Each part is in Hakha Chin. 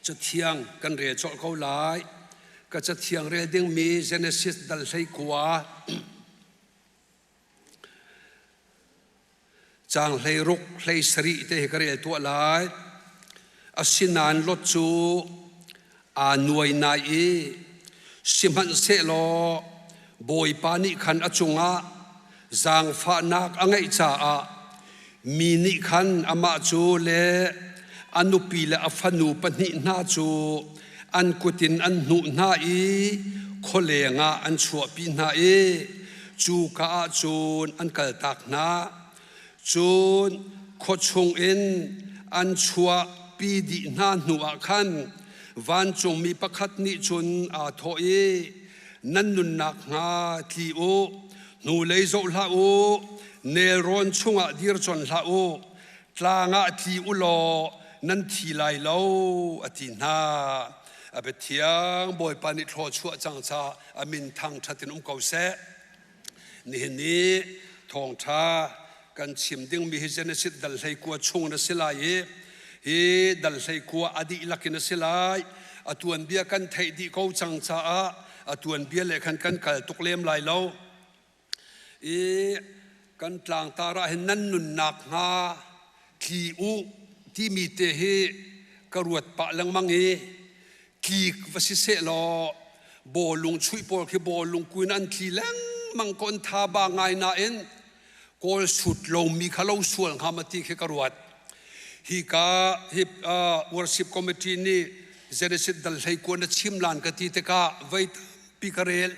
Cathiang kan rel colh ko lai. Ka cathiang rel dingmi Genesis dal 19 caang 16 17 te hi ka rel tuah lai. Asinain Lot cu aa nuai nai i sihmanhsehlaw Bawipa nih khan a cungah zaangfahnak a ngeih caah mi nih khan amah cu le a nupi le a fanu pahnih hna cu an kut in an hnuh hna i khualeng ah an chuahpi hna i cuka ah cun an kaltak hna. Cun khua chungin an chuahpi dih hna hnuah khan vancungmi pakhat nih cun aa thawh i, Nan nunnak hnga tli u, hnulei zoh hlah u, nelrawn chungah dir con hlah u, tlang ah tli u law nan thi lai lo, a ti hna. A biathiang Bawipa nih thluachuah cang ca a min thangṭhat in um ko seh. Nihin ni thawngṭha kan chim dingmi hi Genesis dal 19 chung na si lai i hi dal 19 a dihlak in a si lai. A tuanbia kan theih dih ko cang caah a tuanbia le khan kan kal tuk lem lai lo. I kan tlangtar ah hin nan nunnak hnga tli u timi te hi ka ruat pah lengmang i tlik va si seh law bawlung chuih pawl khi bawlung kuin an tli lengmang ko an tha ba ngai nain kawl sut lomi kha lo sual hnga ma ti khi ka ruat. Hi ka hi worship committee nih Genesis dal 19 na chim lan ka ti tikah voi tampi ka rel.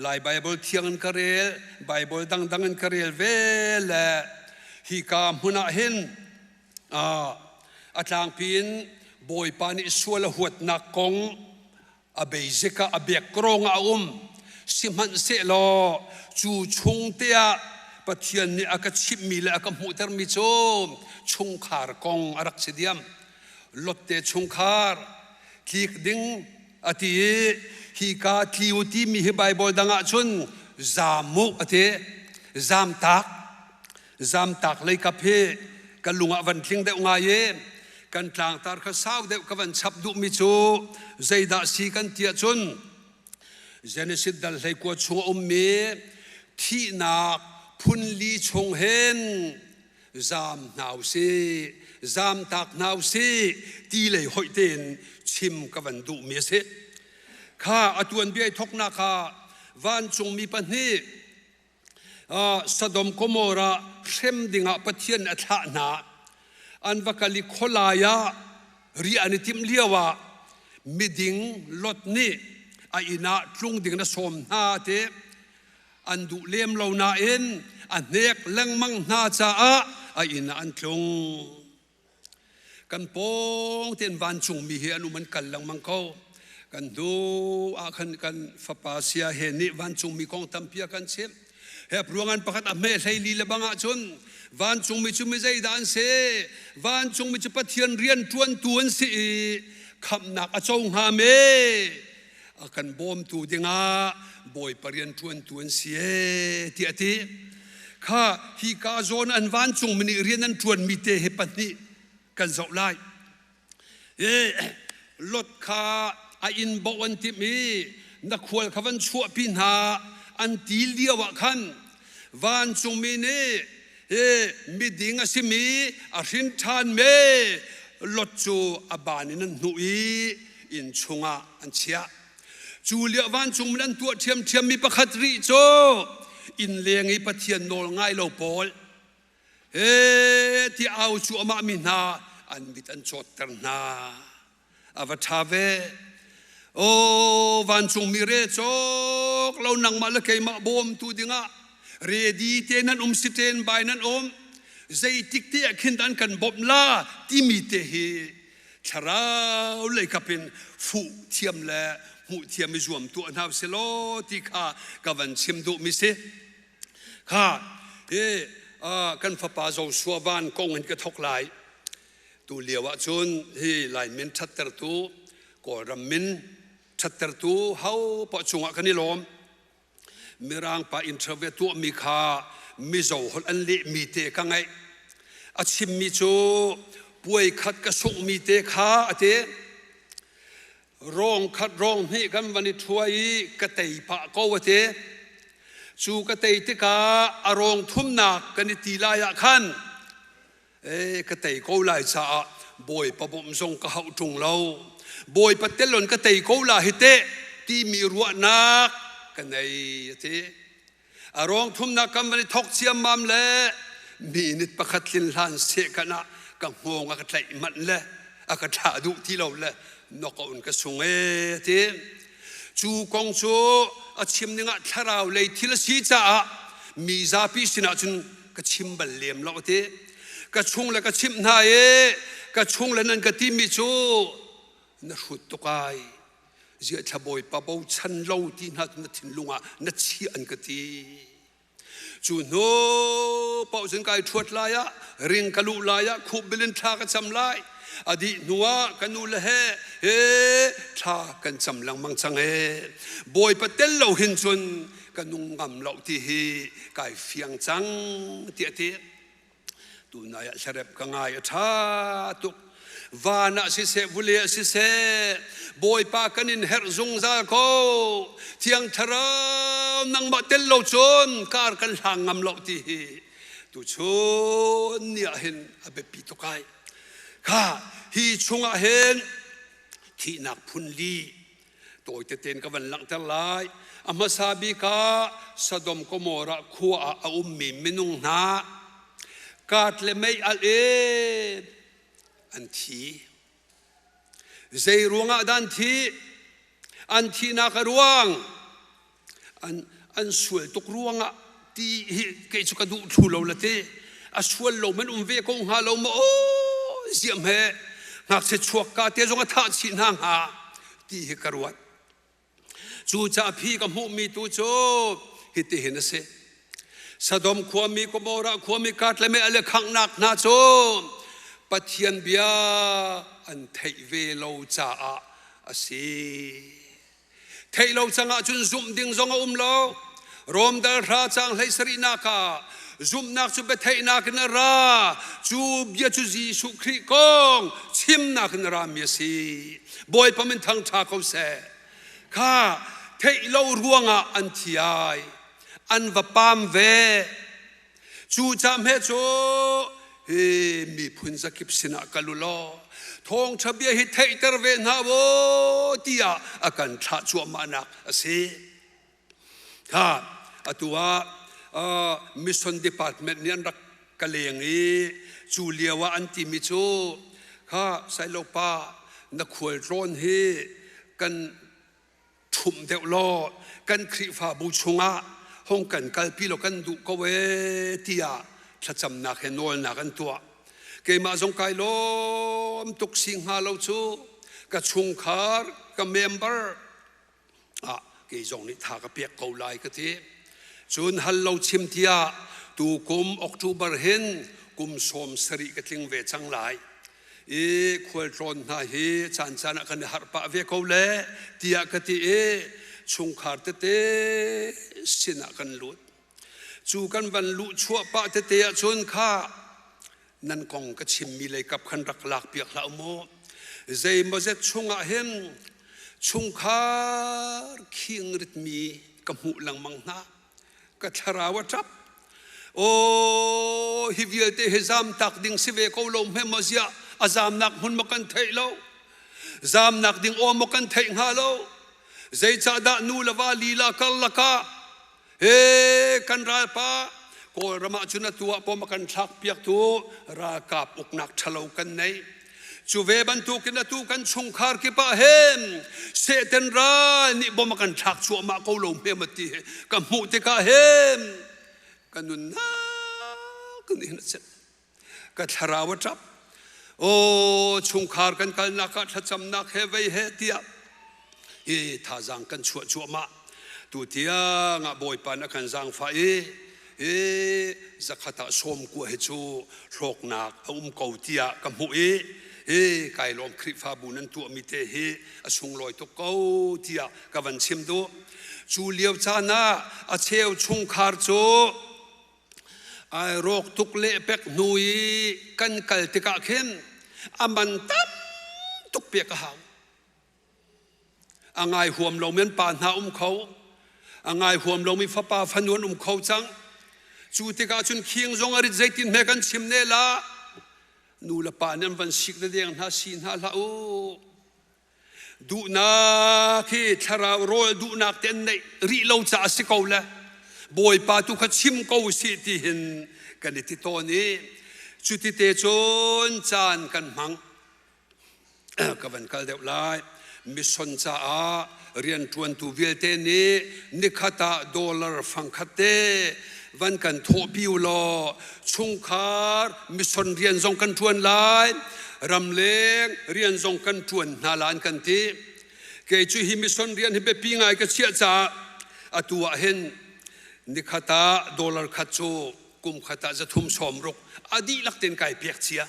Lai Bible thiang in ka rel, Bible dangdang in ka rel ve le hi ka hmun ah hin A tlangpi in Bawipa nih sual a huatnak kong a basic ah a biakrawng ah a um. Sihmanhsehlaw cu chung te ah Pathian nih a ka chimhmi le a ka hmuhtermi cu chungkhar kong a rak si diam. Lotte chungkhar tlik ding a ti i hika tliu timi hi Baibal dang ah cun zaam u a ti. Zaamtak. Zamtak leikap hi ka lung ah van tling deuh ngai i kan tlangtar kha sau deuh ka van chap duhmi cu zeidah si kan ti ahcun Genesis dal 19 chung a ummi thihnak phunli chung hin zam hna usih, zamtak hna usih ti lei hoih tein chim ka van duhmi a si. Kha a tuanbia i thawknak ah vancungmi pahnih Sodom Gomorrah hrem dingah Pathian a thlah hna. An va kal i khualai ah riah an i timh lioah miding Lot nih a inn ah tlung ding in a sawm hna ti an duh lem lo nain a hnek lengmang hna caah a inn ah an tlung. Kan pawng tein vancungmi hi an um an kal lengmang ko. Kan hnu ah khan kan fapa sia he nih vancungmi kong tampi a kan chimh. He ruangan pakhat a hme hlei li le bang ahcun vancungmi cu mi zeidah an si? Vancungmi cu Pathian rian ṭuantu an si i khamhnak a co hnga me? A kan bawmtu dingah Bawipa rian ṭuantu an si ee tiah a ti. Kha hi ka zawn an vancungmi nih rian an ṭuanmi te hi pahnih kan zoh lai. I Lot kha a inn boh an timh i na khual kha van chuahpi hna an ti lio ah khan vancungmi nih hi miding a simi a hrin ṭhan me Lot cu a ban in an hnuh i inn chungah an chiah. Cu lio vancung an tuah ṭhiamṭhiammi pakhat rih cu inn leng i Pathian nawl ngai lo pawl he ti au cu amah mi hna an mit an cawtter hna. A va ṭha ve. Aw vancungmi re cawk lo nangmah le keimah bawmtu dingah ready te nan um si ṭen bai nan um zeitik te ah khin an kan bawmh la timi te hi thlarau leikap in fuh thiam le hmuh thiam i zuam tuah hna usih law ti kha ka van chim duhmi si. Kha hi kan fapa Joshua Van kong in ka thok lai. Tu lio ah cun hi Lai min ṭhattertu Kawlram min ṭhattertu ho poah cungah kan i lawm. Mirang pa interview tuahmi kha Mizo holh an lehmi te ka ngaih. A chimmi cu puai khat ka sunghmi te kha a ti. Rawng khat rawng hnih kan van i ṭhuai i ka tei pah ko a ti. Cu ka tei tikah a rawng thumnak kan i ti lai ah khan e ka tei ko lai caah Bawipa bawmh zong ka hauh ṭung lo. Bawipa telon ka tei ko la hi teh timi ruahnak ka nei a ti. A rawng thumnak kan van i thok ciammam le minute pakhat tlin hlan seh kan ah ka hngawng a ka tlaih manh le a ka thlah duh ti lo le nok ka sung e ti. Cu kong cu a chim ning ah thlarau lei thil a si caah mi zapi sinah cun ka chim bal lem lo ti. Ka chung le ka chimh hna i ka chung le nan ka timi cu na hrut tuk ai. Ziah thla Bawipa bochan lo ti hna cu na thinlung ah na chiah an ka ti. Cu hnu paoh cun kai ṭhuat lai ah ring ka luh lai ah khupbil in thla ka cam lai. A dih hnu ah ka nu le he he thla kan cam lengmang cang ee. Bawipa tel lo hin cun ka nung ngam lo ti hi kai fiang cang tiah a ti. Tunai ah hlarep ka ngai a ṭha tuk. Van ah siseh, vule ah siseh, Bawipa kan in herh zungzal ko. Thiang Thlarau nangmah tel lo cun kar kan hlang ngam lo ti hi tuchun ni ah hin a biapi tuk ai. Kha hi chungah hin thihnak phun li Tawi tete in ka van langhter lai. A hmasa bik ah Sodom Gomorrah khua ah a ummi minung hna kaat le mei alh in an thi. Zei ruangah dah an thih? An thihnak a ruang an sual tuk ruangah ti hi kei cu ka duh thlu lo la ti. A sual lo man um ve ko hnga lo maw? Aw ziam he ngakchia chuak ka te zong a thah chih hna hnga ti hi ka ruat. Cu ca phi ka hmuhmi tu cu hitihin a si. Sodom khuami, Gomorrah khuami, Katleme ale khanghnak hna cu Pathian bia an theih ve lo caah a si. Theih lo cang ahcun zumh ding zong a um lo. Rom dal hra cang hlei sarihnak ah zumhnak cu biatheihnak in a ra. Cu bia cu Jesuh Khrih kong chimnak in a rami a si. Bawipa min thangṭha ko seh. Kha theih lo ruangah an thi ai. An va pam ve. Cu ca hme cu hi miphun zakip sinah kal u law thawngṭha bia hi theihter ve hna u tiah a kan thlah cuahmahnak a si. Kha atu ah mission department nih an rak ka leng i cu lio ah an timi cu kha Sailopa na khualtlawn hi kan ṭhumh deuh law kan Khrihfabu chungah hong kan kalpi law kan duh ko ee tiah thlacamnak he nawlnak an tuah. Keimah zong kai lawm tuk si hnga lo cu ka chungkhar ka member ah kei zong nih tha ka pek ko lai ka ti. Cun hal lo chim tiah tu kum October hin kum 70 ka tling ve cang lai. I khualtlawn hna hi caancaan ah kan i harh pah ve ko le tiah ka ti i chungkhar tete sinah kan lut. Cu kan van luh chuah pah tete ahcun kha nan kong ka chimmi lei kap khan rak lak piak hlah u mu. Zeimawzet chungah hin chungkhar khing ritmi ka hmuh lengmang hna. Ka thlarau a ṭap. Aw, hi vialte hi zamtak ding si ve ko lo hme maw ziah a zamnak hmun maw kan theih lo. Zamnak ding aw maw kan theih hnga lo. Zeicahdah nu le va lila karlak ah he kan ralpa Kawlram ah cun atu ah pom a kan thlak piaktu ralkap uknak ṭhalo kan nei. Cu ve bantukin atu kan chungkhar kip ah hin Satan ral nih bom a kan thlak cuahmah ko lo hme ma ti hi ka hmuh tikah hin ka nunnak nih hin a celh. Ka thlarau a ṭap. Aw chungkhar kan kalnak ah thlacamnak he vei he tiah hi thazaang kan chuah cuahmah. Tu tiang ah Bawipa na kan zaangfah i hi zakhat ah 90 hi cu hlawknak a um ko tiah ka hmuh i hi kai lawm Khrihfabu nan tuahmi te hi a sunglawi tuk ko tiah ka van chim duh. Cu lio caan ah a cheu chungkhar cu ai rawk tuk lehpek hnu i kan kal tikah khin a man tam tuk pek a hau. A ngai huam lomi an pa hna um kho. A ngai huam lomi fapa fanu an um kho cang. Cu tikah cun khing zong a rit zeitin hme kan chim ne la. Nu le pa nih an van sik deng hna si hna hlah u. Duhnak hi thlarau rawl duhnak te an neih rih lo caah a si ko le Bawipa tu kha chim ko sih ti hin kan i ti tawn i cuti te cun caan kan hmang. Ka van kal deuh lai. Mission caah rianṭuantu vialte nih nikhat ah dollar fangkhat te van kan thawhpi u law chungkhar mission rian zong kan ṭuan lai, ramleng rian zong kan ṭuan hna la an kan ti. Kei cu hi mission rian hi biapi ngai ka chiah caah atu ah hin nikhat ah dollar khat cu kum khat ah 360 a dihlak tein kai pek cia.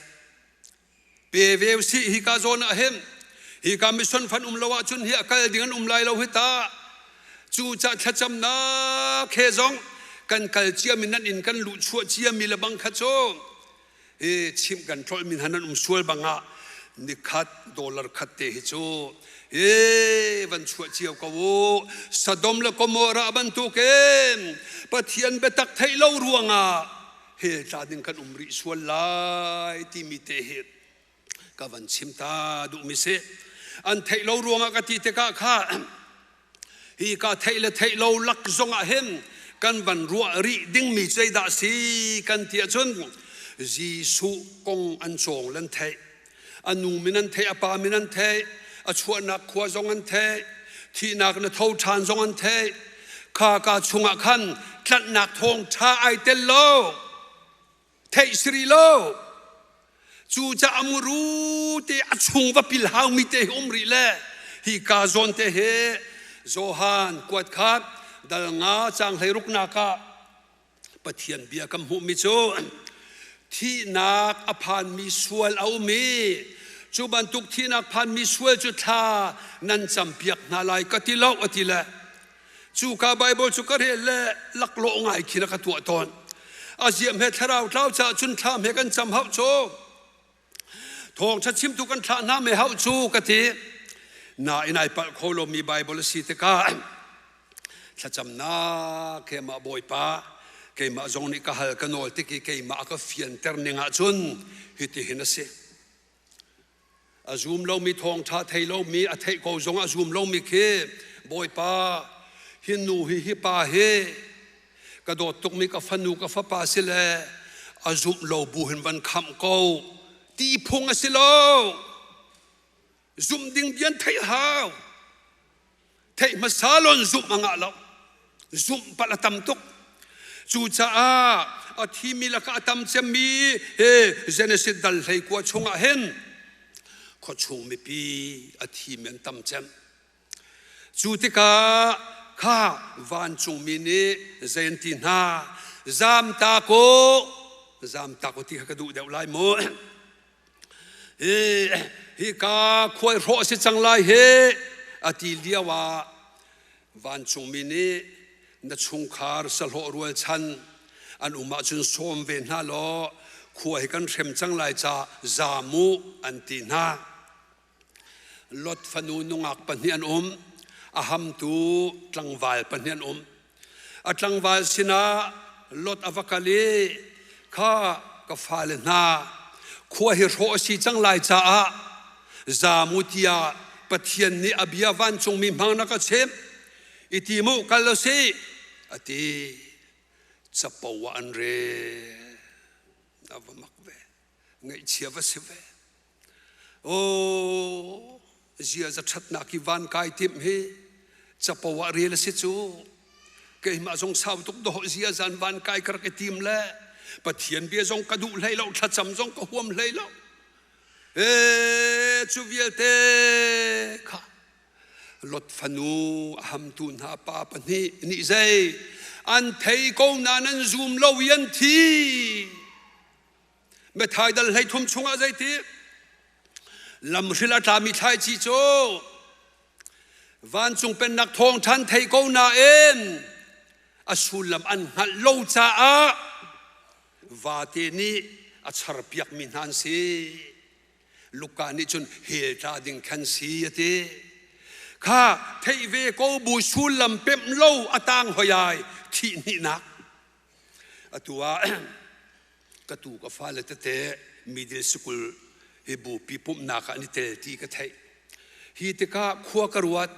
Pe ve usih hika zawn ah hin hika mission fund um lo ahcun hi a kal ding an um lai lo hi ta. Cu ca thlacamnak he zong kan kal ciami nan inn kan luh chuah ciami le bang kha cu hi chimh kan tlolh mi hna nan um sual bang ah nikhat dollar khat te hi cu hi van chuah cio ko u. Sodom le Gomorrah bantukin Pathian biatak theih lo ruangah hell tla ding kan um rih sual lai timi te hi ka van chim ta duhmi si. An theih lo ruangah ka ti tikah kha hi ka theih le theih lo lak zongah hin kan van ruah rih dingmi zeidah si kan ti ahcun Jesuh kong an cawng lan theih, a nu min an theih, a pa min an theih, a chuahnak khua zong an theih, thihnak na tho ṭhan zong an theih. Kha ka chungah khan tlanhnak thawng ṭha ai tel lo, theih si rih lo. Cu ca amuru te a chung va pil haumi te hi um rih le hi ka zawn te hi Johan kuat khat dal nga cang hlei ruknak ah Pathian bia kan hmuhmi cu thihnak a phanmi sual a um i cu bantuk thihnak phanmi sual cu thla nan campiak hna lai ka ti lo a ti le cu ka Bible cu ka rel le laklawh ngai khin a ka tuah tawn. A ziam he thlarau tlau caah cun thlam he kan cam hauh cu thawngṭha chimtu kan thlah hna me hauh cu ka ti. Nain ai palh kho lomi Bible a si tikah Thlacamnak he mah Bawipa keimah zong nih ka hal ka nawl tik i keimah a ka fianter ning ahcun hitihin a si. A zum lomi thawngṭha thei lomi a theih ko zong a zum lomi khi Bawipa hi nu hi hi pa hi ka dawt tukmi ka fanu ka fapa si le a zumh lo bu hin van khamh ko ti phung a si lo. Zumh ding bian theih hau. Theih hmasa lon zumh a ngah lo. Zumh palh a tam tuk. Cucaah a thimi lakah a tam cemmi he Genesis dal 19 chungah hin khuachung mipi a thimi an tam cem. Cu tikah kha vancungmi nih zei an ti hna? Zamtak u, zamtak u ti kha ka duh deuh lai mu. Hi hika khuai hrawh a si cang lai hi a ti lio ah vancungmi nih na chungkhar sahlawh rualchan an um ahcun sawm ve hna law khua hi kan hrem cang lai ca zaam u an ti hna. Lot fanu nungak pahnih an um, a hamtu tlangval pahnih an um. A tlangval sinah Lot a va kal i, Kha ka fale hna, khua hi hrawh a si cang lai caah zaam u tiah Pathian nih a bia vancungmi hmang na ka chimh. I tim u, kal u sih, a ti. Capo ah an rel. A va mak ve. Ngaihchia va si ve. Aw, ziaza ṭhatnak i van kai timh hi capo ah rel a si cu. Keimah zong sau tuk dawh ziaza an van kai ka rak i tim le Pathian bia zong ka duh hlei lo, thlacam zong ka huam hlei lo. Ee, cu vialte kha Lot fanu a hamtu hna pa pahnih nih zei an thei ko nain an zum lo i an thi. Matthai dal 33 chungah zeiti lamhril a tlami thlaici cu vancung pennak thawngṭhan thei ko nain a sullam an hngalh lo caah vate nih a charpiakmi hna an si. Luka nih cun hell tla ding khan si a ti. Kha theih ve ko bu sullam pemh lo a tang hoi ai thih hnihnak. Atu ah ka tu ka fale tete middle school hi bupi pumhnak ah an i tel ti ka theih. Hi tikah khua ka ruat.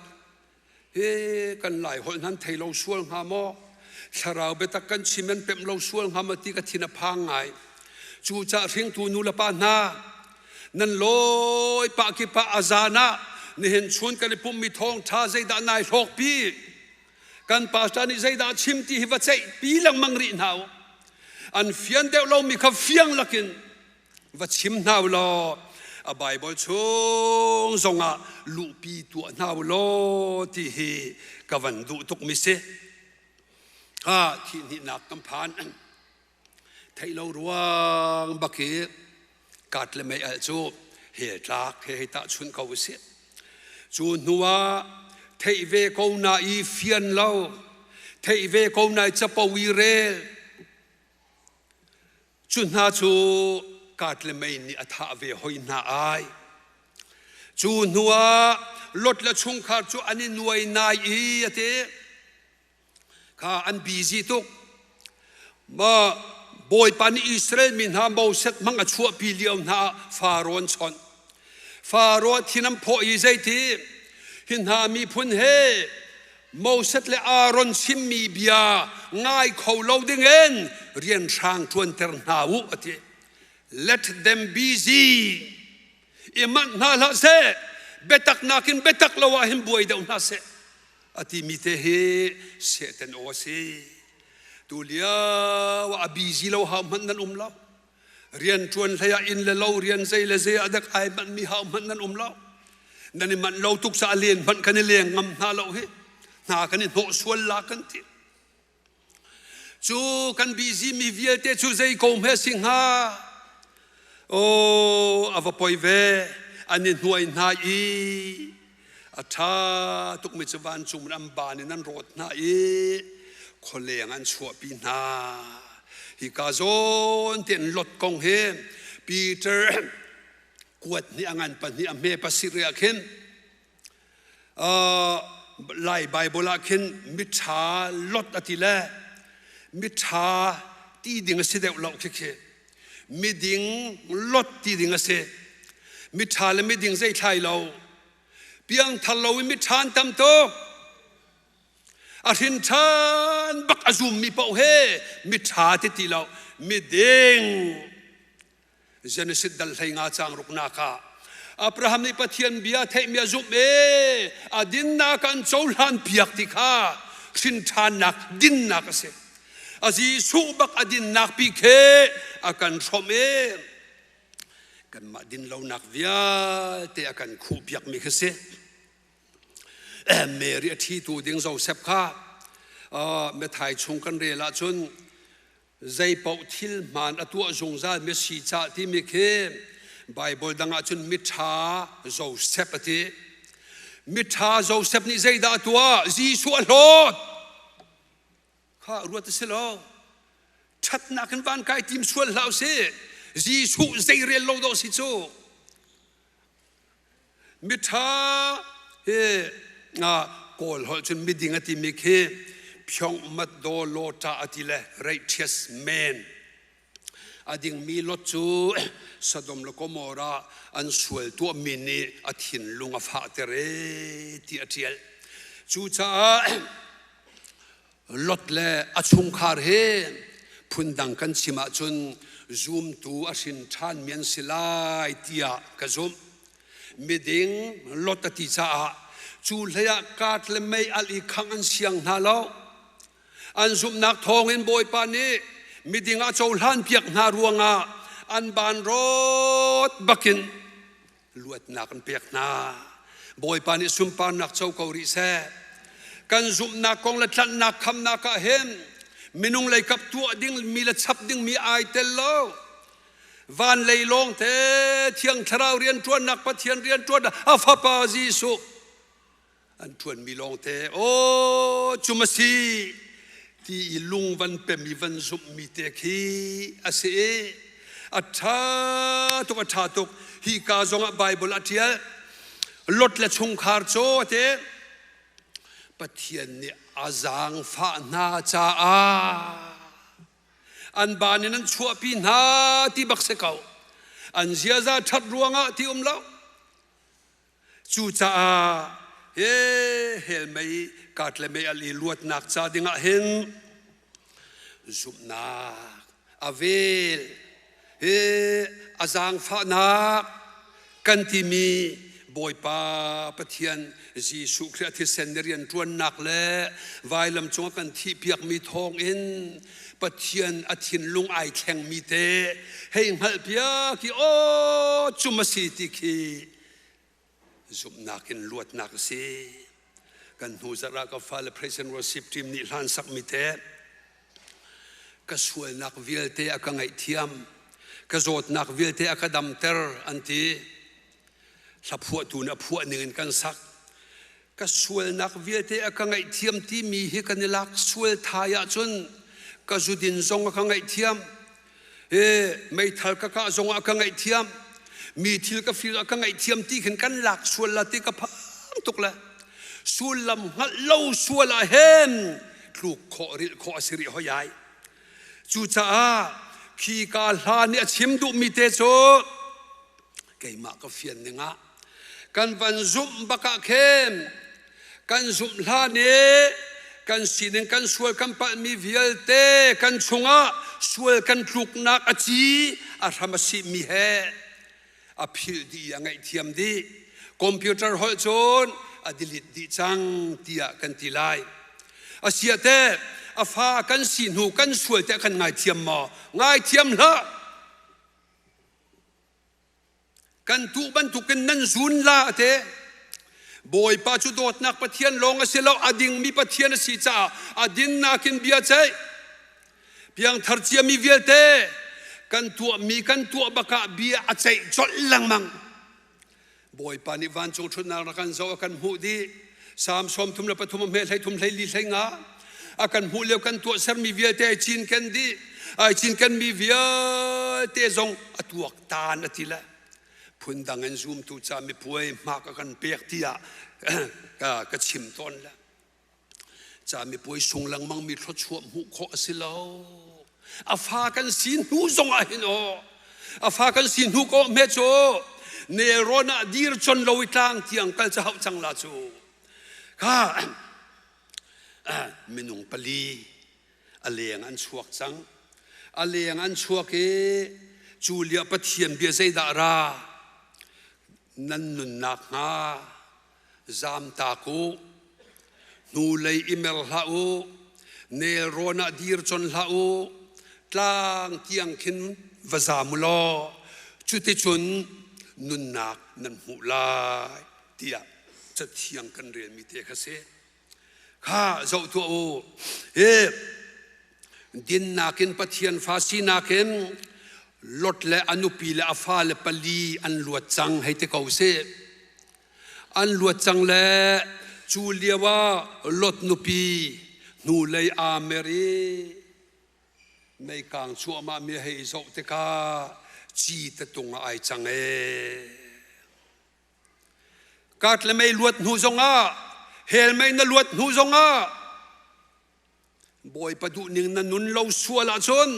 He kan lai holh nan thei lo sual hnga maw? Thlarau biatak kan chim an pemh lo sual hnga maw ti ka thin a phang ngai. Cucah hringtu nu le pa hna, nan lawi pah kip ah a zan ah nihin chun kan i pummi thawngṭha zeidah nai hlawkpi? Kan pastor nih zeidah chim ti hi va ceihpi lengmang rih hna u. An fian deuh lomi kha fiang lakin va chim hna u law a Bible chung zongah luhpi tuah hna u law ti hi ka van duh tukmi si. Ha thih hnihnak kan phan. Theih lo ruang bak i kat le mei al cu hel tlak he hei tahchunh ko usih. Cu hnu ah theih ve ko na i fian lo, theih ve ko na i capo i rel, Cu hna cu kat le mei nih a thah ve hoi hna ai. Cu hnuah Lot le chungkhar cu an i nuai nai i a ti. Kha an busy tuk. Ma Bawipa nih Israel mi hna Moses hmang a chuahpi lio hna ah Faro an chawnh. Faro thin an phawh i zeiti hi hna miphun he Moses le Aaron chimmi bia ngai kho lo dingin rian hrang ṭuanter hna u a ti. Let them busy. I manh hna hlah seh. Biatak nakin biatak lo ah hin buai deuh hna seh. A timi te hi Satan aw a si. Tu lio ah a busy lo hau hmanh nan um lo. Rian ṭuan hlei ah inn le lo rian zei le zei ah dek ai manhmi hau hmanh nan um lo. Nan i manh lo tuk caah len hmanh kan i leng ngam hna lo hi. Hna kan i hnawh sual la kan ti. Cu kan busy mi vialte cu zei ko hme si hnga? Aw, a va poi ve. An i hnuai hna i A ṭha tukmi cu vancung in an baan in an rawt hna i khualeng an chuahpi hna. Hika zawn tein Lot kong hi Peter kuat nih a ngan pahnih a hme pasarih ah khin Lai Bible ah khin miṭha Lot a ti le miṭha ti ding a si deuh lo khikhi. Miding lot ti ding a si. Miṭha le miding zei thlai lo. Piangthar lo in miṭha an tam tuk. A hrin ṭhan bak a zummi paoh he miṭha ti ti lo. Miding. Genesis dal 15 caang ruknak ah Abraham nih Pathian bia theihmi a zumh i a dinnak an cohlan piak ti kha hrin ṭhannak dinnak a si. A Jesuh bak a dinnak pi khi a kan hrawmh i kanmah dinlonak vialte a kan khuhpiakmi khi si. Mary a ṭhitu ding Joseph kha Matthai chung kan rel ahcun zeipaoh thil hmaan a tuah zungzal mi si cah timi khi Bible dang ahcun miṭha Joseph a ti. Miṭha Joseph nih zeidah a tuah? Jesuh a hlawt. Kha ruat a si lo. Ṭhatnak in van kai tim sual hlah usih. Jesuh zei rel lo dawh si cu. Miṭha hi Kawl holh cun miding a timi khi Phyong Mat Daw Law Ṭa a ti le righteous man. A dingmi Lot cu Sodom le Gomorrah an sual tuahmi nih a thinlung a fahter ee ti a ṭial. Cucaah Lot le a chungkhar he phundang kan chim ahcun zumtu a hrin ṭhanmi an si lai tiah ka zumh. Miding Lot a ti caah cu hlei ah kaat le mei alh i khangh an siang hna lo. An zumhnak thawngin Bawipa nih miding a cohlan piak hna ruangah an ban rawt bakin luatnak an pek hna. Bawipa nih sunparnak co ko rih seh. Kan zumhnak kong le tlanhnak khamnak ah hin minung lei kap tuah ding mi le chap ding mi ai tel lo. Van lei lawng te Thiang Thlarau rianṭuannak Pathian rianṭuannak a Fapa Jesuh an ṭuanmi lawngte aw cum a si ti i lung van pem i van zumhmi te khi a si i a ṭha tuk a ṭha tuk hi ka zongah Bible a ṭial. Lot le chungkhar cu a ti. Pathian nih a zaangfah hna caah an baan in an chuahpi hna ti bak si ko. An ziaza ṭhat ruangah ti um lo. Cucaah he hell mei kat le mei al i luatnak ca dingah hin zumhnak a vel he a zaangfahnak kan timi Bawipa Pathian Jesuh Khrih a thisen nih rianṭuannak le vailam cungah kan thihpiakmi thawngin Pathian a thinlung ai thlengmi te hei hngalhpiak i aw cum a si ti khi zumhnak in luatnak a si. Kan hnu zarh ah ka fale praise and worship team nih hlan sakmi te ka sualnak vialte a ka ngaihthiam ka zawtnak vialte a ka damter an ti. Hla phuahtu nih a phuah ning in kan sak. Ka sualnak vialte a ka ngaihthiam timi hi kan i lak sual thai ahcun ka zudin zong a ka ngaihthiam. E meithal ka kah zong ah ka ngaihthiam. Mi thil ka fir ah ka ngaihthiam ti khin kan lak sual la ti ka phang tuk le sullam hngalh lo sual ah hen tluk khawh rilh khawh a si rih hoi ai. Cucaah khi ka hla nih a chim duhmi te cu keimah ka fian ning ah kan van zumh bak ah khin kan zumh hlan i kan sining kan sual kan palhmi vialte kan chungah sual kan tluknak a ci a hram a sihmi he a philh dih i a ngaihthiam dih. Computer holh cun a delete dih cang tiah kan ti lai. Asiah teh a fa kan si hnu kan sual teh kan ngaithiam maw? Ngaithiam hlah. Kan tuh bantukin nan zun la a ti. Bawipa cu dawtnak Pathian lawng a si lo, a dingmi Pathian a si caah a dinnak in bia ceih. Piangthar ciami vialte kan tuahmi kan tuah bakah bia a ceih colh lengmang. Bawipa nih vancung ṭhutnak rak kan zoh a kan hmuh dih. Salm 33 a hme 33 hlei li hlei nga a kan hmuh lio kan tuah sermi vialte ai cinken dih. Ai cinkenmi vialte zong a tuaktan a ti le phundang in zumtu ca mipuai hmak a kan pek tiah ka chim tawn le. Camipuai sung lengmang mi thluachuah hmuh khawh a si lo. A fa kan si hnu zong ah hin aw, a fa kan si hnu ko hme cu nelrawn ah dir chon lo i tlang tiang kal ca hauh cang la cu. Kha minung pali a leng an chuak cang. A leng an chuak i cu lio Pathian bia zeidah ra nan nunnak hnga Zamtak u, hnulei i mer hlah u, nelrawn ah dir con hlah u, tlang tiang khin va zam u law cuticun nunnak nan hmuh lai tiah Cathiang kan relmi te kha si. Kha zoh tuah u. Hi dinnak in Pathian fa sinak in Lot le a nupi le a fale pali an luat cang hei ti ko sih. An luat cang le cu lio ah Lot nupi hnulei aa mer i meikang cuahmah mi hei zoh tikah ci tatung ah ai cang ee. Kat le mei luat hnu zongah hell mei na luat hnu zongah Bawipa duhning na nun lo sual ahcun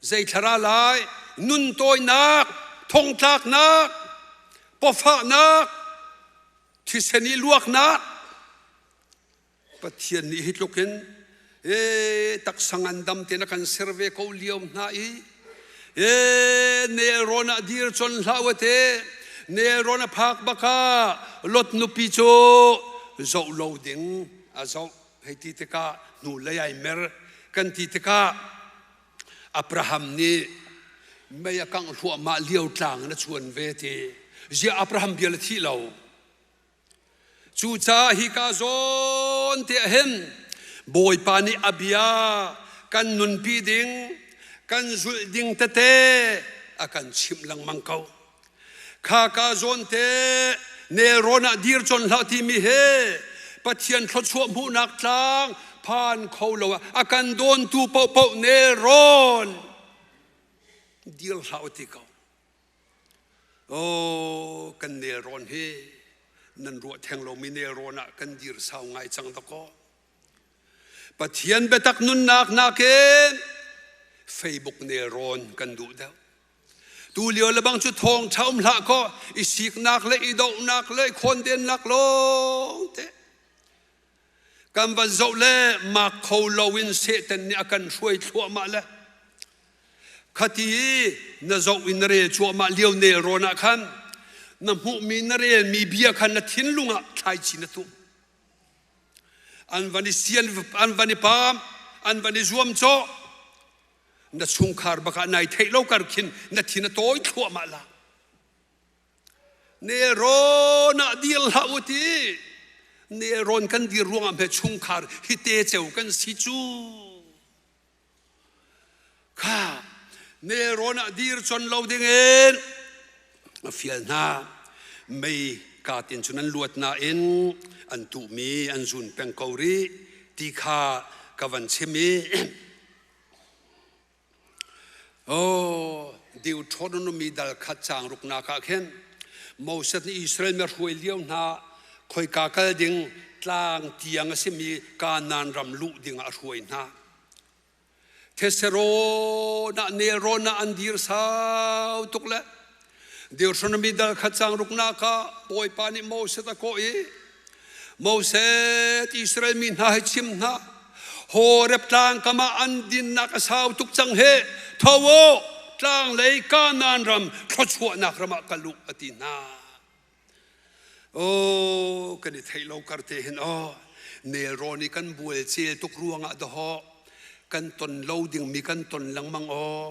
zei thlara lai nun tawinak, thongtlaknak, pawfahnak, thisen i luaknak Pathian nih hi tluk in e taksa ngandam tein a kan ser ve ko lio hna i e nelrawn ah dir con hlah u te nelrawn a phak baka Lot nupi cu zoh lo ding a zoh hei ti tikah hnulei ai mer kan ti tikah Abraham nih mei a kangh hluahmah lio tlang in a chuan ve ti ziah Abraham bia le thih lo cucaah hika zawn te ah hin Bawipa nih a bia kan nunpi ding kan zulh ding tete a kan chimh lengmang ko Kha ka zawn te nelrawn ah dir con hlah timi he Pathian thluachuah hmuhnak tlang phan kho lo ah a kan dawntu paohpaoh nelrawn dir hlah u ti ko. Oh, kan nelrawn hi. Nan ruah theng lomi nelrawn ah kan dir sau ngai cang dakaw. Pathian biatak nunnak nakin Facebook nelrawn kan duh deuh. Tu lio le bang cu thawngṭha um hlah kaw i siknak le i dohnak le i khawndennak lawng te kan van zoh le mak kho loin Satan nih a kan hruai thluahmah le khati i na zoh in na rel cuahmah lio nelrawn ah khan na hmuhmi na relmi bia khan na thinlung ah thlaici na tuh. An van i sian an van i paam an van i zuamcawh na chungkhar bak ah nai theih lo kar khin na thin a tawi thluahmah la. Nelrawn ah dir hlah u ti nelrawn kan dir ruangah hme chungkhar hi te ceu kan si cu. Kha nelrawn ah dir chon lo dingin a fial hna. Mei katin cun an luat nain an tuhmi an zun peng ko rih ti kha ka van chim i Oh, Deuteronomy dal khat caang ruknak ah khin Moses nih Israel mi a hruai lio hna khoika kal ding tlang tiang a simi Kanaan ram luh ding ah a hruai hna. Thetse rawn ah nelrawn ah an dir sau tuk le Deuteronomy dal khat caang ruknak ah Bawipa nih Moses a kawh i Moses Israel mi hna hi chim hna Horeb tlang kam ah an dinnak a sau tuk cang he tho u tlanglei Kanaan ram thluachuahnak ram ah kal u a ti hna. Oh kan i theih lo kar te hin aw nelrawn i kan bual cel tuk ruangah dawhawh kan ton lo dingmi kan ton lengmang aw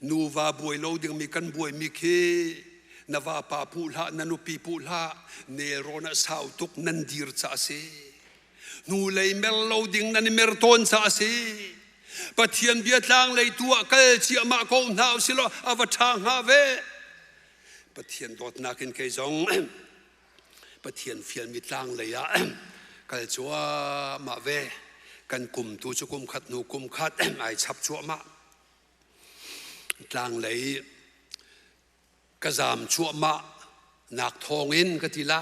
nuva buai lo dingmi kan buaimi khi na vapa puh hlah na nupi puh hlah nelrawn ah sau tuk nan dir ca a si hnulei mer lo ding nan i mer tawn ca a si Pathian bia tlang lei tu ah kal ciahmah ko hna usilaw a va ṭha hnga ve Pathian dawtnak in kei zong Pathian fialmi tlang lei ah kal cuahmah ve. Kan kum tu cu kum khat hnu kum khat ai chap cuahmah. Tlang lei ka zaam cuahmah nak thawngin ka ti la.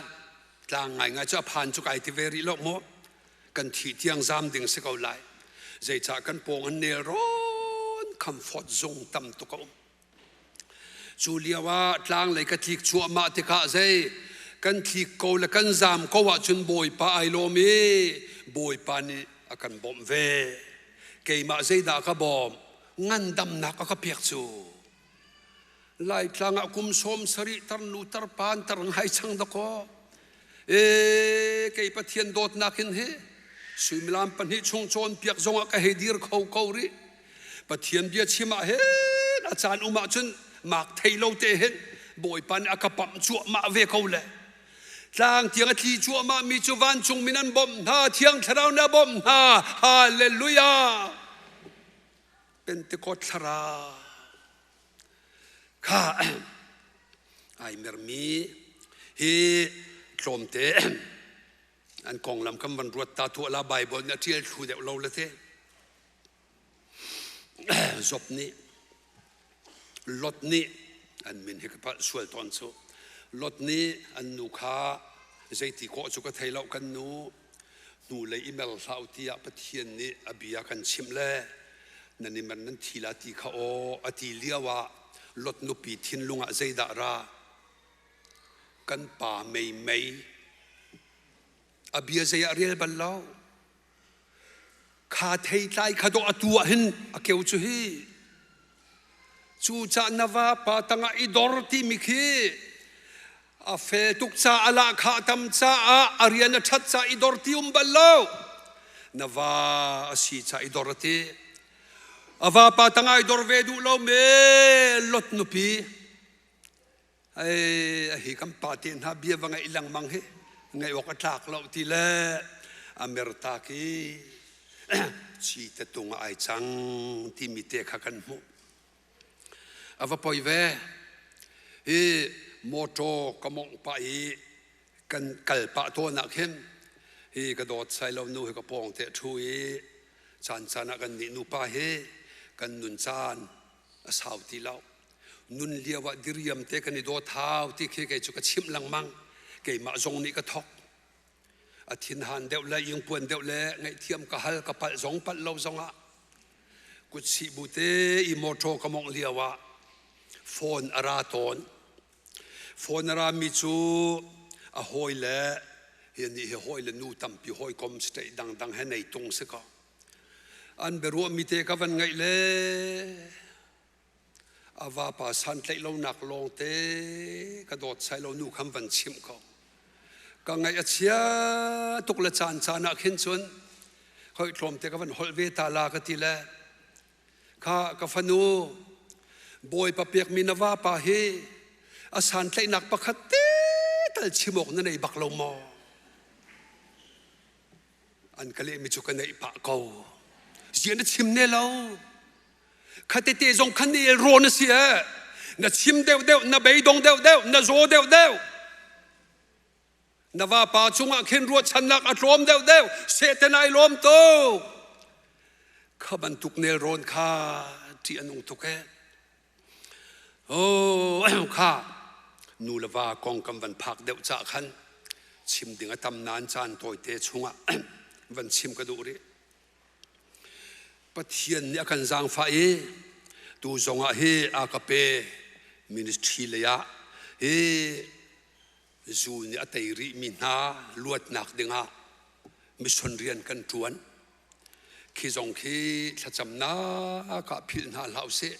Tlang ngaingai cu a phan cu kai ti ve rih lo maw. Kan thih tiang zaam ding si ko lai. Zeicah kan pawng an nel rawn comfort zung tam tuk a um. Cu lio ah tlanglei ka tlik cuahmah tikah zei kan tlik ko le kan zaam ko ahcun Bawipa ai lawm i Bawipa nih a kan bawmh ve. Keimah zeidah ka bawmh? Ngandamnak a ka pek cu. Laitlang ah kum 70 tarnu tarpa an tar ngai cang dakaw. E kei Pathian dawtnak in hi suimilam pahnih chung cawnpiak zongah ka hei dir kho ko rih. Pathian bia chim ah hin a caan um ahcun mak thei lo te hin Bawipa nih a ka pamh cuahmah ve ko le tlang tiang a tli cuahmah mi cu vancung min an bawmh hna thiang thlarau nih a bawmh hna hallelujah Pentecost thlarau kha ai mermi hi tlawmte an konglam kan van ruat ta tuah la Bible nih a ṭial thlu deuh lo le te Job nih Lot nih an min hi ka palh sual tawn cu Lot nih an nu kha zeiti kawh cu ka thei lo kan nu hnulei i mer hlah u tiah Pathian nih a bia kan chimh le nan i mer nan thi la ti kha aw a ti lio ah Lot nupi thinlung ah zeidah ra kan pa mei mei a bia zei ah rel bal lo Kha theitlai kha dawh atu ah hin a keu cu hi. Cucah na vapa tangah i dor timi khi a fel tuk ca a lahkhah tam caah a rian a ṭhat ca i dor ti um bal lo. Na va a si ca i dor a ti. A vapa tangah i dor ve duh lo me Lot nupi. Ei, hi kan pa te hna bia va ngaih lengmang hi ngaih awk a tlak lo ti le a mertak i cite tung ah ai cang timi te kha kan hmuh. A va poi ve. Hi motor ka mongh pah i kan kal pah tawn ah khin hi ka dawt sai lo nu hi ka pawng te ṭhu i caan caan ah kan nih nupa hi kan nun caan a sau ti lo. Nun lio ah diriam te kan i dawt hau ti khi kei cu ka chimh lengmang. Keimah zong nih ka thok. A thinhan deuh le ingpuan deuh le ngaihthiam ka hal ka palh zong palh lo zongah kutsih bu te i mawṭaw ka mawngh lio ah phone a ra tawn. Phone a rami cu a hawi le hi nih hi hawi le nu tampi hawikom state dangdang he nei tung si kaw. An biaruahmi te ka van ngaih le a vapa santlaih lonak lawngte ka dawt sai lo nu kham van chimh ko. Ka ngaih a chia tuk le caan caan ah khin cun hoi tlawmte ka van holh ve ta la ka ti le kha ka fanu Bawipa pekmi na vapa hi a santlaihnak pakhat te tal chim awk na nei bak lo maw? An ka lehmi cu ka neih pah ko. Zia na chim ne lo. Khatete zong khan na el rawn a si eh. Na chim deuhdeuh, na beidong deuhdeuh, na zaw deuhdeuh. Na vapa cungah khin ruahchannak a tlawm deuhdeuh, Satan ai lawm tuk. Kha bantuk nelrawn kha ṭih a nung tuk eh. Oh, kha nu le va kong kan van phak deuh cah khan chim ding a tam nain caan tawite chungah van chim ka duh rih. Pathian nih a kan zaangfah i tu zongah hi a ka pe ministry lei ah hi zu nih a tei rihmi hna luatnak dingah mission rian kan ṭuan. Khi zong khi thlacamnak ah philh hna hlah usih.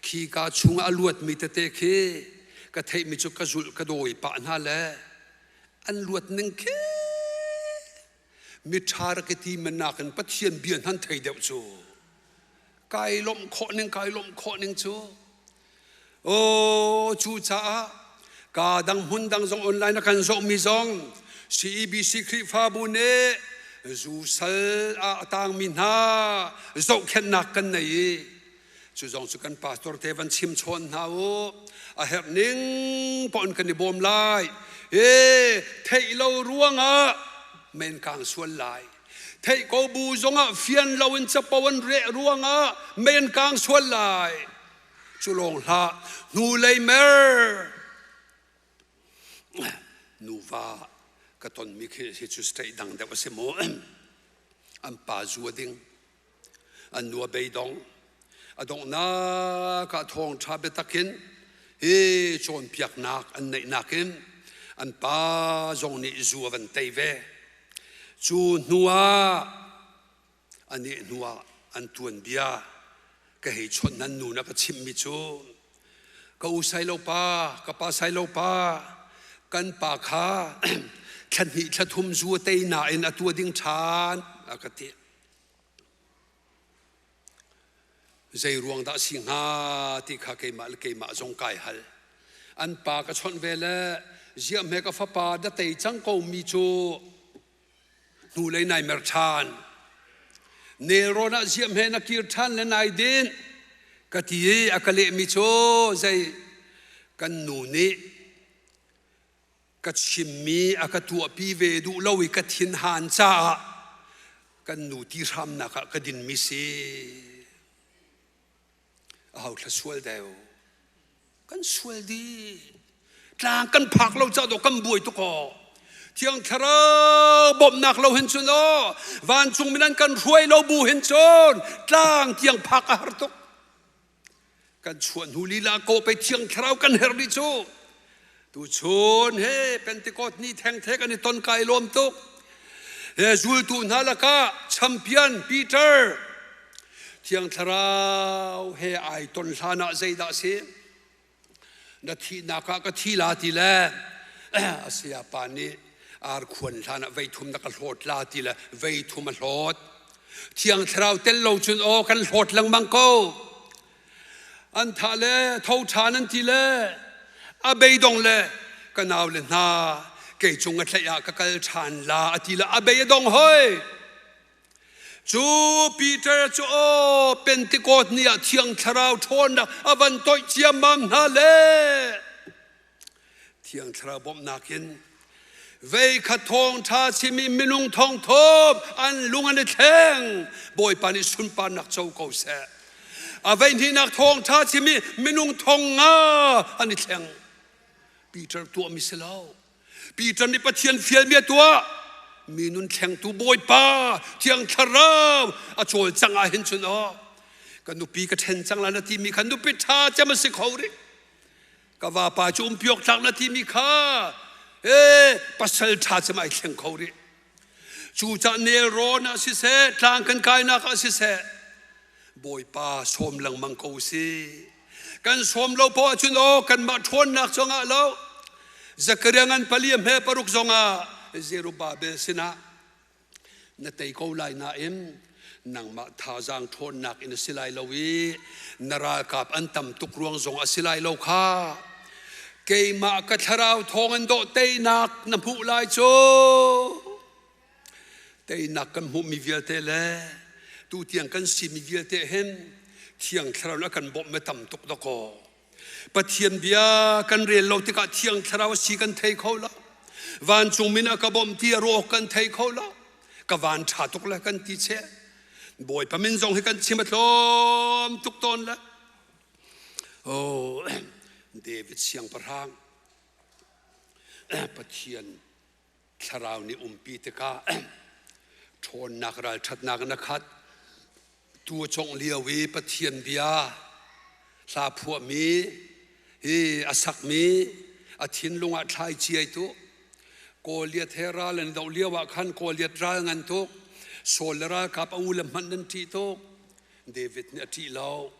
Khi ka chungah a luatmi tete khi ka theihmi cu ka zulh ka dawi pah hna le an luat ning khi miṭha rak i ti men nakin Pathian bia hnan thei deuh cu kai lawmh khawh ning kai lawmh khawh ning cu aw cucaah ka dang hmun dang zong online a kan zohmi zong CEBC Khrihfabu nih zu sal ah a tangmi hna zohkhenhnak kan nei i cu zong cu kan pastor te van chim chawn hna u a herh ning pawn kan i bawm lai e theih lo ruangah men kang sual lai theih ko bu zongah fian lo in capo an reh ruangah men kang sual lai cu lawng hlah hnu lei mer nuva ka tonmi khi hi cu state dang deuh a si mu an pa zu a ding An nu a beidong. A donghnak ah thawngṭha biatak in hi cawnpiaknak an neihnak in an pa zong nih zu a van tei ve. Cu hnuah a neh hnuah an tuanbia ka hei chawnh nan nu na ka chimhmi cu ka u Sailo pa, ka pa Sailo pa, kan pa kha thla hnih thla thum zu a tei nain a tua ding ṭhan a ka ti. Zei ruang dah si hnga ti kha keimah le keimah zong kai hal. An pa ka chawnh ve le ziah hme ka fapa da tei cang ko mi cu hnulei nai mer ṭhan. Nelrawn ah ziah hme na kir ṭhan le nai din ka ti i a ka lehmi cu zei kan nu nih ka chimmi a ka tuahpi ve duh lo i ka thinhan caah kan nu ti hramnak ah ka dinmi si. Aho thla sual deu. Kan sual dih. Tlang kan phak lo caah dawh kan buai tuk aw. Thiang Thlarau bawmhnak lo hin cun aw vancung min an kan hruai lo bu hin cun tlang tiang phak a har tuk. Kan chuah hnu lila ko pei Thiang Thlarau kan herh rih cu. Tuchun he Pentecost ni thengthe kan i ton kai lawm tuk. He zultu hna lakah champion Peter Thiang Thlarau he ai ton hlan ah zeidah si? Na thihnak ah ka thi la ti le a sayapa nih ar khuan hlan ah vei thum na ka hlawt la ti le vei thum a hlawt. Thiang Thlarau tel lo cun aw kan hlawt lengmang ko. An thah le tho ṭhan an ti le a beidong le ka nau le hna kei cung a tlaih ah ka kal ṭhan la a ti le a bei a dong hoi. Cu Peter cu aw Pentecost ni ah Thiang Thlarau ṭhawnnak a van toih ciammam hna le Thiang Thlarau bawmhnak in vei kha thawngṭha chim i minung thongthawm an lung an i thleng Bawipa nih sunparnak co ko seh. A vei hnihnak thawngṭha chim i minung thong nga an i thleng. Peter tuahmi si lo. Peter nih Pathian fialmi a tuah. Mi nun thlengtu Bawipa Thiang Thlarau a cawlcangh ah hin cun aw ka nupi ka ṭhen cang lai na timi kha nupi ṭha cem a si kho rih. Ka vapa cu umpi awk tlak na timi kha ee pasal ṭha cem ai thleng kho rih. Cucah nelrawn ah siseh, tlang kan kainak ah siseh, Bawipa sawm lengmang ko si. Kan sawm lo poah ahcun aw kanmah ṭhawnnak cu ngah lo. Zakaria ngan pali a hme paruk zongah Zerubbabel sinah na tei ko lai nain nangmah thazaang ṭhawnnak in a si lai lo i na ralkap an tam tuk ruang zong a si lai lo kha. Keimah ka thlarau thawng in dawh teinak na hmuh lai cu. Teinak kan hmuhmi vialte le tutiang kan simi vialte hin Thiang Thlarau nih a kan bawmh me tam tuk dakaw. Pathian bia kan rel lo tikah Thiang Thlarau a si kan thei kho lo. Vancung min a ka bawmh ti a ruah kan thei kho lo. Ka van ṭha tuk le kan ti cheh. Bawipa min zong hi kan chim a tlawm tuk tawn le. Oh, David siangpahrang Pathian thlarau nih umpi tikah ṭhawnnak ralṭhatnak in a khat. Tu a congh lio i Pathian bia hla phuahmi hi a sakmi a thinlung ah thlai ciai tu Goliath he ral an doh lio ah khan Goliath ral ngan tuk Saul le ralkap a u le hmanh nan ṭih tuk David nih a ṭih lo.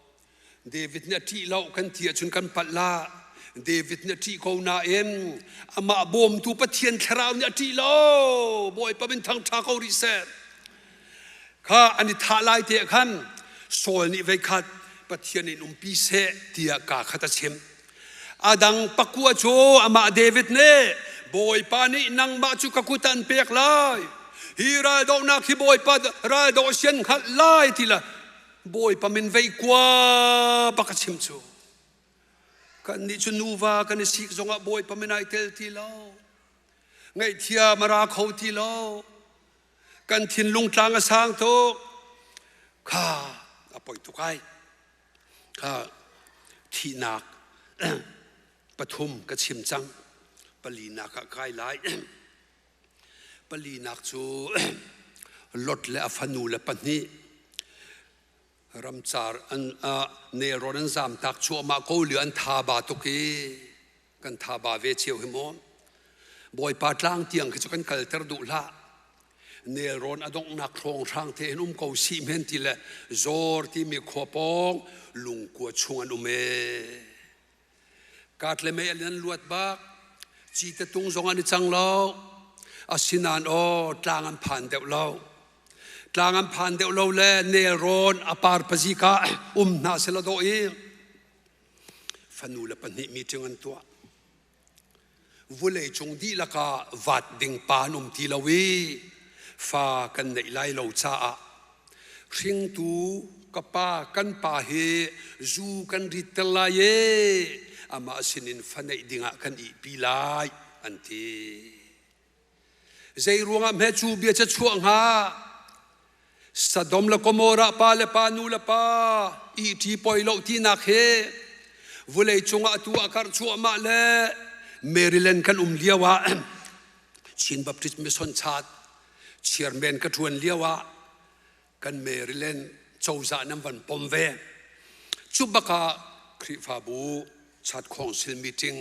David nih a ṭih lo kan ti ahcun kan palh la. David nih a ṭih ko nain amah bawmtu Pathian thlarau nih a ṭih lo. Bawipa min thangṭha ko rih seh. Kha an i thah lai te ah khan Saul nih veikhat Pathian in umpi seh tiah kaa khat a chim. A dang pakua cu amah David nih Bawipa nih nangmah cu ka kut an pek lai. Hi raldohnak hi Bawipa raldoh sian hngalh lai ti le Bawipa min vei kua bak a chim cu. Kannih cu nuva kan i sik zongah Bawipa min ai tel ti lo. Ngaihthiam a ra kho ti lo. Kan thinlung tlang a sang tuk. Kha a poi tuk ai. Kha thihnak pathum ka chim cang. Palinak ah kai lai. Palinak cu Lot le a fanu le pahnih ramcar an nelrawn an zamtak cuahmah ko lio an thaba tuk i kan thaba ve cio hi maw. Bawipa tlang tiang khi cu kan kalter duh hlah. Nelrawn a donghnak hrawnghrang te in um ko sih men ti le Zawr timi khua pawng lungkua chung an um ee. Kaat le mei an luat bak. Cite tung zong an i cang lo. Asinain aw tlang an phan deuh lo. Tlang an phan deuh lo le nelrawn a par pazik ah um hna sela dawh i fanu le pahnih meeting an tuah. Vulei cung dihlak ah vat ding pa an um ti lo i fa kan neih lai lo caah hringtu ka pa kan pa hi zu kan ritter lai e amah sinin fa neih dingah kan ihpi lai an ti. Zei ruangah hme cu bia ca chuah hnga? Sodom le Gomorrah pa le pa nu le pa ihṭi poi lo tinak he vulei cungah atu a karh cuahmah le Maryland kan um lio ah Chin Baptist Mission Church chairman ka ṭuan lio ah kan Maryland cozah nan van pom ve. Cu bak ah Khrihfabu Church Council meeting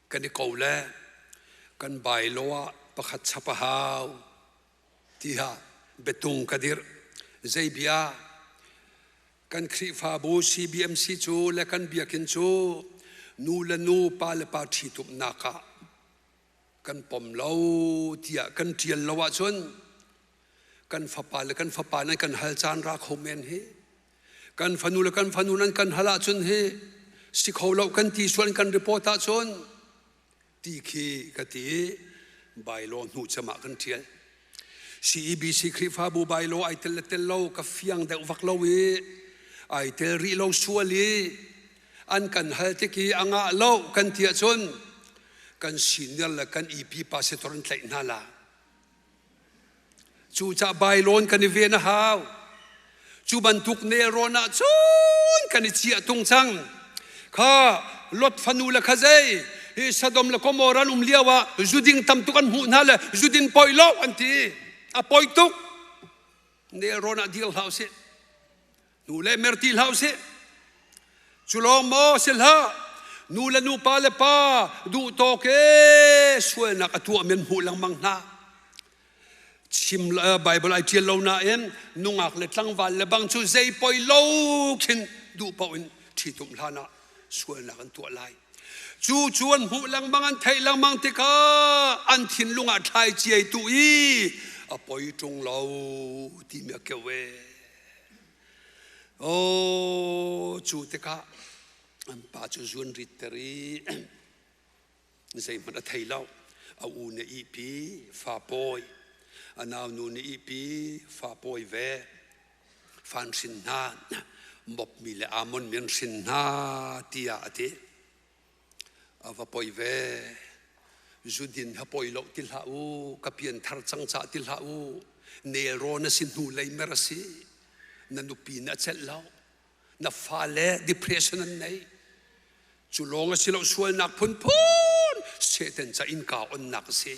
kan i ko le kan bylaw ah pakhat chap a hau tiah biatung ka dirh. Zei bia? Kan Khrihfabu CBMC cu le kan biakinn cu nu le nu, pa le pa ṭhitumnak ah kan pom lo tiah kan ṭial lo ahcun kan fapa le kan fapa nan kan hal caan ra kho men hi. Kan fanu le kan fanu nan kan hal ahcun hi si kho lo kan ti sual kan report ahcun ti khi ka ti i bylaw hnu cem ah kan ṭial. CEBC Khrihfabu bylaw ai tel le tel lo ka fiang deuh vak lo i ai tel rih lo sual i an kan hal tik i a ngah lo kan ti ahcun kan senior le kan EP pastor an tlaih hna la. Cucah bailawn kan i ven a hau. Cu bantuk nelrawn ah cun kan i chiah tung cang. Kha Lot fanu le kha zei? Hi Sodom le Gomorrah an um lio ah zuding tam tuk an hmuh hna le zudin poi lo an ti. A poi tuk. Nelrawn ah dir hlah usih. Nu le mer ti hlah usih. Cu lawng maw si hlah. Nu le nu pa le pa duh tawk e sualnak a tuah men hmuh lengmang hna. Chim Bible ai ṭial lo nain nungak le tlangval le bang cu zei poi lo khin duh paoh in ṭhitumh hlan ah sualnak an tuah lai. Cu cu an hmuh lengmang an theih lengmang tikah an thinlung ah thlai ciai tu i a poi ṭung lo timi a keu e. Oh, cu tikah an pa cu zuan ritter i zeihmanh a thei lo. A u nih ihpi fa pawi, a naunu nih ihpi fa pawi ve. Fan hrin hna, mopmi le Amon mi an hrin hna tiah a ti. A va poi ve. Zudin ha poi lo ti hlah u, ka pian thar cang cah ti hlah u. Nelrawn a si hnu lei mer a si. Na nupi na celh lo. Na fale depression an nei. Cu lawng a si lo sualnak phunphun Satan ca innka onnak a si.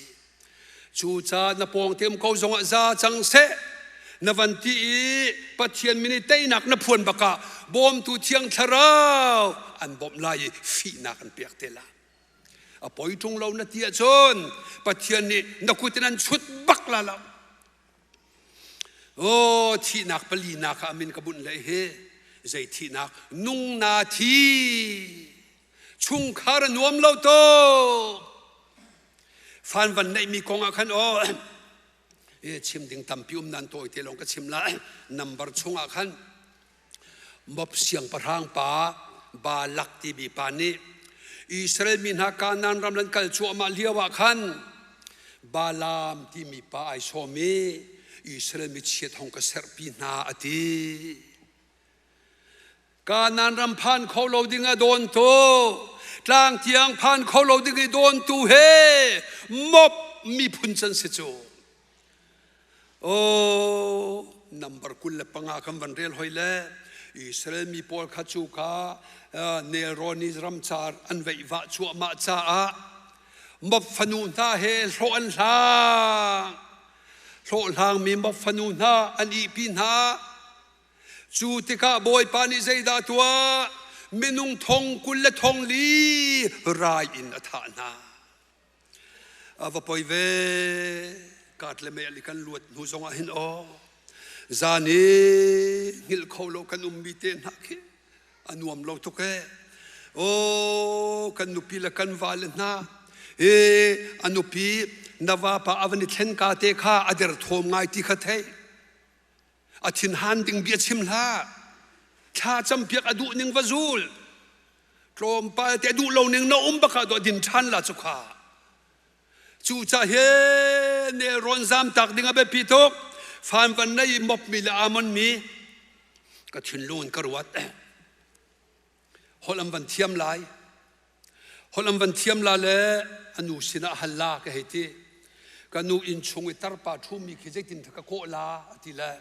Cu ca na pawng te um ko zongah za cang seh. Na van ti i Pathian min i teinak na phuan bakah bawmtu thiang thlarau an bawmh lai i fihnak an pek te la. A poi ṭung lo na ti ahcun Pathian nih na kut in an chut bak la lo. Aw thihnak palinak ah min ka bunh leh hi zei thihnak nung na thi chungkhar a nuam lo to fan van neih mi kong ah khan aw e chim ding tampi um nan tawi te lawng ka chim lai number chung ah khan Moab siangpahrang pa Balak timi pa nih Israel mi hna Kanaan ram an kal cuahmah lio ah khan Balaam timi pa ai sawm i Israel mi chiat hong ka serhpi hna a ti. Kanaan ram phan kho lo ding a dawntu, tlang tiang phan kho lo ding i dawntu he Moab miphun can si cu. Oh, number 25 kan van rel hoi le Israel mi pawl kha cu ka nelrawn i ramcar an veihvah cuahmah caah Moab fanu hna he hlawh an hlang. Hlawhhlangmi Moab fanu hna an ihpi hna. Cu tikah Bawipa nih zeidah tuah? Minung thong kul le thong li rai in a thah hna. A va poi ve kaat le mei ali kan luat hnu zongah hin aw zan i hngilh kho lo kan ummi te hna khi a nuam lo tuk ee aw kan nupi le kan va le hna e a nupi na vapa a van i thlen ka te kha a derthawm ngai ti kha thei A thinhan ding bia chim hlah. Thla campiak a duh ning va zul. Tlawmpal te a duh lo ning na um bak ah dawh din ṭhan la cu kha. Cu ca he nelrawn zam tak ding a biapi tuk. Fan van nei mop mi le amon mi ka thinlung in ka ruat. Holh an van thiam lai. Holh an van thiam la le a nu sinah hal la ka hei ti. Ka nu inn chung i tarpa ṭhumi khi zeitin ka kawh la a ti le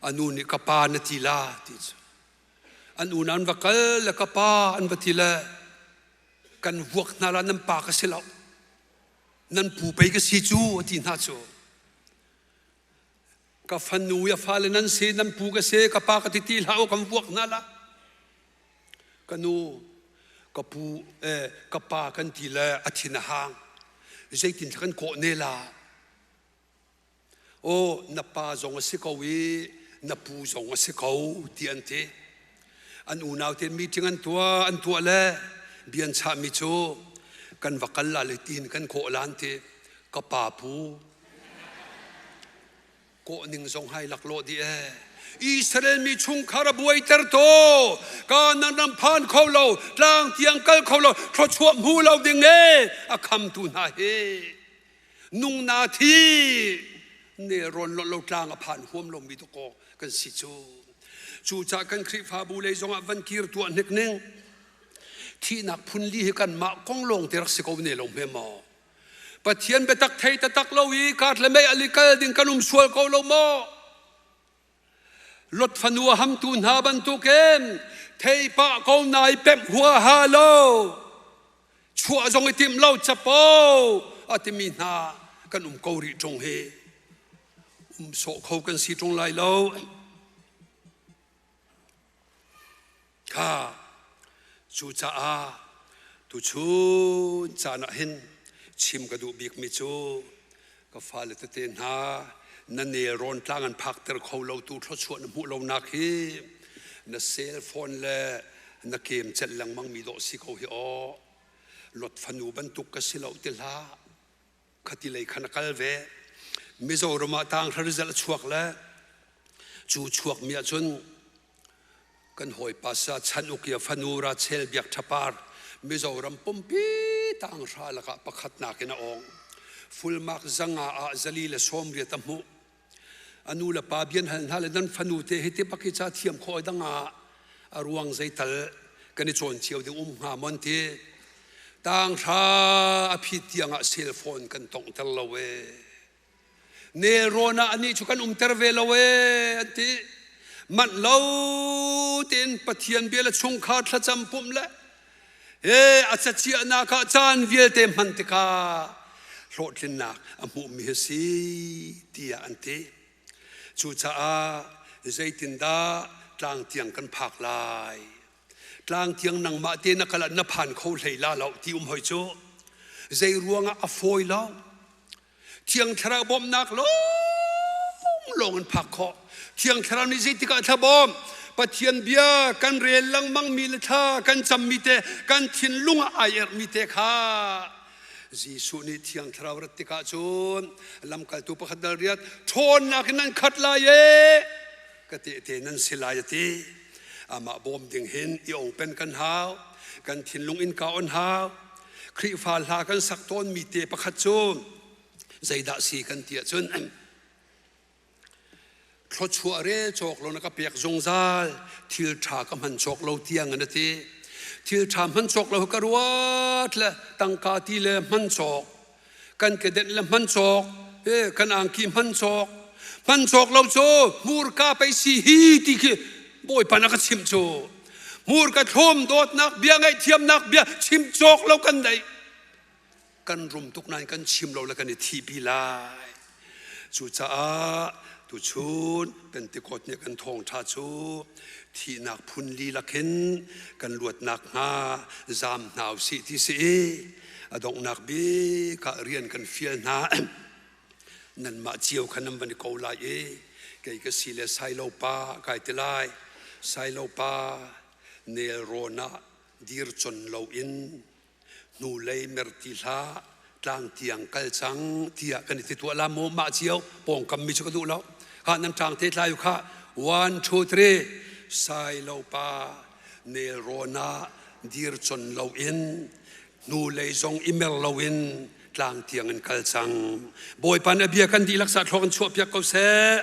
a nu nih ka pa na ti la ti cu. An unau an va kal le ka pa an va ti le kan vuak hna la nan pa ka si lo. Nan pu pei ka si cu a ti hna cu. Ka fanu i a fale nan si nan pu ka si ka pa ka ti ti hlah u kan vuak hna la. Ka nu, ka pu, eh, ka pa kan ti le a thin a hang. Zeitin kan kawh ne la? Aw, na pa zong a si ko i na pu zong a si ko ti an ti. An unau tein meeting an tuah, an tuah le bia an chahmi cu kan va kal la le tiin kan kawh la an ti. Ka pa pu, kawh ning zong hai laklawh dih ee. Israel mi chungkhar a buaiter to ka nan ram phan kho lo tlang tiang kal kho lo thluachuah hmu lo ding e a khamtu hna hi nung na thi ne rawn lo lo tlang a phan huam lo mi to kan si cu cu ca kan Khrihfabu lei zongah van kir tuah hnik ning thihnak phun li hi kan mah kong lawng te rak si ko ne lo hme maw Pathian biatak thei taktak lo i kaat le mei ali kal ding kan um sual ko lo maw? Lot fanu a hamtu hna bantukin thei pah ko nai pemh huaha lo. Chuah zong i tim lo capo a timi hna kan um ko rih ṭung hi. Um sawh kho kan si ṭung lai lo. Kha cucaah tuchun caan ah hin chim ka duh bikmi cu ka fale tete hna na nelrawn tlang an phakter kho lo tu thluachuah na hmuh lonak hi na cell phone le na kem celh lengmang mi dawh si ko hi aw. Lot fanu bantuk ka si lo ti hlah. Khati lei khan a kal ve. Mizoram ah tanghra result a chuak le cu chuak mi ahcun kan hawipa sa Chan Ukia fanu Rachel Biak Ṭhapar Mizoram pumpi tanghra lakah pakhatnak in a awng. Full mark zanga ah 180 a hmuh. A nu le pa bian hal hna le nan fanu te hi ti bak hi ca thiam khawh dang ah a ruang zeital kan i cawn cio ding um hnga mon ti. Tanghra a phit tiang ah cell phone kan tonghter lo ee. Nelrawn ah anih cu kan umter ve lo ee an ti. Manh lo tein Pathian bia le chungkhar thlacam pumh le he a cachiahnak ah caan vialte hman tikah hlawhtlinnak a hmuhmi a si tiah an ti. Cucaah zeitindah tlang tiang kan phak lai? Tlang tiang nangmah te na kal ah na phan kho hlei la lo ti um hoi cu. Zei ruangah a fawi lo? Thiang Thlarau bawmhnak lawnglawng in phak khawh. Thiang Thlarau nih zeitik ah thla bawm? Pathian bia kan rel lengmangmi le thla kan cammi te, kan thinlung ah ai erhmi te kha Jesuh nih Thiang Thlarau rat tikah cun lamkaltu pakhat dal riat ṭhawnnak in nan khat lai e ka tehte nan si lai a ti. Amah bawm ding hin i open kan hau, kan thinlung innka on hau. Khrihfa hla kan sak tawnmi te pakhat cu zeidah si kan ti ahcun thluachuah rel cawk lo na ka pek zungzal thil ṭha ka hman cawk lo tiang an ti. Thil ṭha hman cawk lo ka ruat le tangka ti le hman cawk kan kedenh le hman cawk kan angki hman cawk hman cawk lo cu hmurka pei si hi ti khi Bawipa na ka chimh cu hmurka thlum dawtnak bia ngaihthiamnak bia chim cawk lo kan nei kan rum tuk nain kan chim lo le kan i thihpi lai. Cucaah tuchun Pentecost nih kan thawngṭha cu thihnak phun lilak hin kan luatnak hnga zaam hna usih ti si i a donghnak bik ah rian kan fial hna. Nanmah cio kha nan van i ko lai i kei ka si le Sailo pa kai ti lai. Sailo pa nelrawn ah dir con loin hnulei mer ti hlah, tlang tiang kal cang tiah kan i ti tuah la maw. Mah cio pawngkam mi cu ka duh lo kha nan ṭang te tlai u kha. One two three. Sailo pa nelrawn ah dir con loin hnulei zong i mer loin tlang tiang in kal cang. Bawipa nih a bia kan dihlak sa thlawk in chuah piak ko seh.